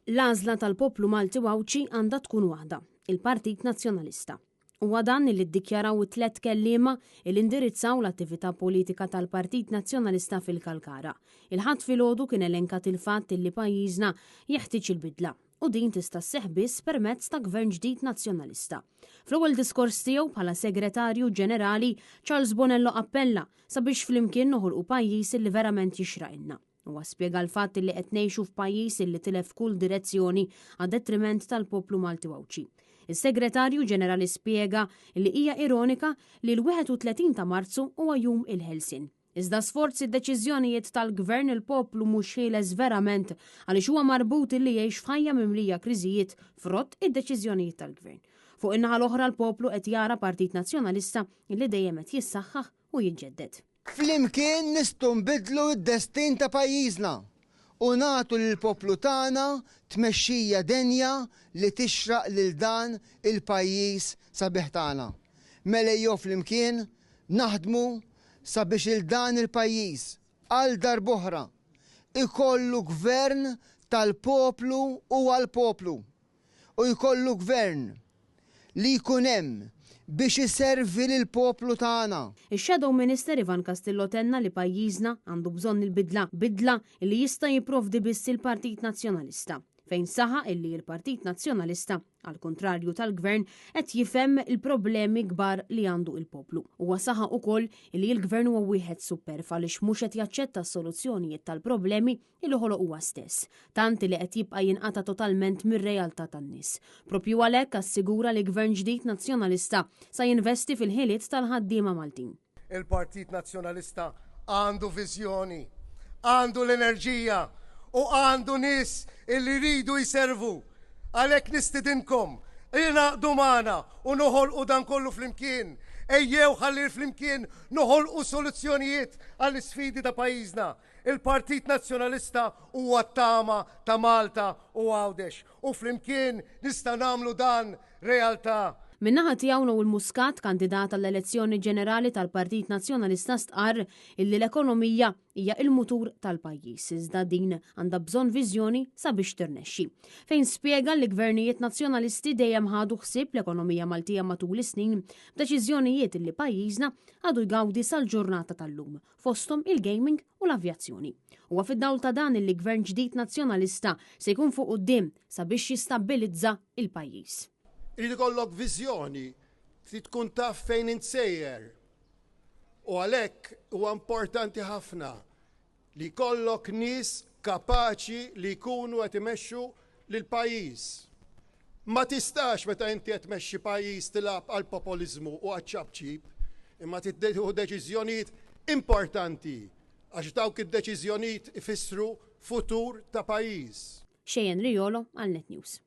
L-għażla tal-poplu Malti u Għawdxi għandha tkun waħda, il-Partit Nazzjonalista. Huwa dan li ddikjaraw it-tlett kelliema li indirizzaw l-attività politika tal-Partit Nazzjonalista fil-Kalkara. Il-Ħadd filgħodu kien elenkat il-fatt li pajjiżna jeħtieġ il-bidla u din tista' sseħħ biss permezz ta' Gvern ġdid Nazzjonalista. Fl-ewwel diskors tiegħu bħala Segretarju Ġenerali, Charles Bonello appella sabiex flimkien noħolqu pajjiż li verament jixraqilna. Huwa spjega l-fatt li qed ngħixu f'pajjiż li tilef kull direzzjoni għad-detriment tal-poplu Malti u Għawdxi. Is-Segretarju Ġenerali spjega li hija ironika li l-31 ta' Marzu huwa Jum il-Ħelsien. Iżda sforz id-deċiżjonijiet tal-Gvern il-poplu mhux ħieles verament għaliex huwa marbut li jgħix f'ħajja mimlija kriżijiet frott id-deċiżjonijiet tal-Gvern. Fuq in-naħa l-oħra l-poplu qed jara Partit Nazzjonalista li dejjem qed jissaħħaħ u jiġġedded. Flimkien nistgħu nbiddlu d-destin ta' pajjiżna u nagħtu lill-poplu tagħna tmexxija denja li tixraq lil dan il-pajjiż sabiħ tagħna. Mela ejjew flimkien naħdmu sabiex il dan il-pajjiż għal darb'oħra jkollu gvern tal-poplu u għall-poplu. u jkollu gvern li jkun hemm biex iservi lill-poplu tagħna. Ix-Shadow Minister Ivan Castillo tenna li pajjiżna għandu bżonn il-bidla, bidla li jista' jipprovdi biss il-Partit Nazzjonalista, fejn saħaq illi l-Partit Nazzjonalista, għall-kuntrarju tal-Gvern, qed jifhem il-problemi kbar li għandu il-poplu. Huwa saħaq ukoll illi l-Gvern huwa wieħed supperv għaliex mhux qed jaċċetta s-soluzzjonijiet tal-problemi li ħoloq huwa stess, tant li qed jibqa' jinqata' totalment mir-realtà tan-nies. Proprju għalhekk assigura li Gvern ġdid Nazzjonalista sa jinvesti fil-ħiliet tal-ħaddiema Maltin. Il-Partit Nazzjonalista għandu viżjoni, għandu l-enerġija u għandu nies illi jridu jservu. Għalhekk nistidinkom ingħaqdu magħna u noħolqu dan kollu flimkien. Ejjew ħalli flimkien noħolqu soluzzjonijiet għall-isfidi ta' pajjiżna. Il-Partit Nazzjonalista huwa t-tama ta' Malta u Għawdex u flimkien nistgħu nagħmlu dan realtà. Min-naħa tiegħu Noel Muscat, kandidat għall-elezzjoni ġenerali tal-Partit Nazzjonalista stqarr illi l-ekonomija hija il-mutur tal-pajjiż iżda din għandha bżonn viżjoni sabiex tirnexxi. Fejn spjega li gvernijiet nazzjonalisti dejjem ħadu ħsieb l-ekonomija Maltija matul is-snin b'deċiżjonijiet illi pajjiżna għadu jgawdi sal-ġurnata tal-lum fosthom il-gaming u l-avjazzjoni. Huwa fid-dawl ta' dan illi gvern ġdid Nazzjonalista se jkun fuq quddiem sabiex jistabbilizza il-pajjiż. Irid ikollok viżjoni, trid tkun taf fejn int sejjer. U għalhekk huwa importanti ħafna li jkollok nies kapaċi li jkunu qed imexxu lill-pajjiż. Ma tistax meta inti qed tmexxi pajjiż tilgħab għall-popoliżmu u għaċ-ċapċip, imma trid tieħu deċiżjonijiet importanti għax dawk id-deċiżjonijiet ifissru futur ta' pajjiż. Cheyenne Riolo għal Net News.